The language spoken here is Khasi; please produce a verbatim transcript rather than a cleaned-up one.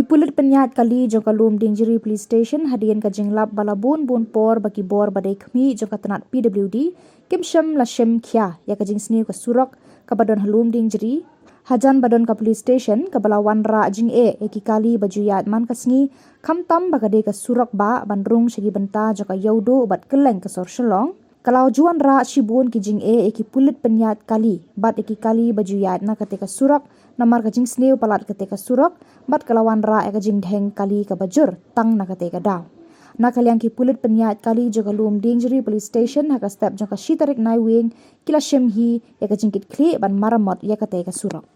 Pulit pynïaid kali jong ka Lumdiengjri Police Station hadien ka jinglap ba la bun bun por ba ki bor ba dei khmih jong ka tnat P W D kim shym la shim khia ïa ka jingsniew ka surok kaba don ha Lumdiengjri. Hajan ba don ka police station kaba la wanrah jingeh ïa ki kali ba ju ïaid man ka sngi, khamtam ba ka dei ka surok ba ban rung sha ki bynta jong ka Ïewduh bad kylleng ka sor Shillong. Ka la ju wanrah shibun ki jingeh ïa ki pulit pynïaid kali bad ïa ki kali ba ju ïaid na kata ka surok, namar ka jingsniew palat kata ka surok, bad ka la wanrah ïa ka jingdheng kali kaba jur tang na kata ka daw. Na ka liang ki pulit pynïaid kali jong ka Lumdiengjri Police Station, ha ka step jong ka shi tarik Naiwieng, ki la shim hi ïa ka jingkitkhlieh ban maramot ïa kata ka surok.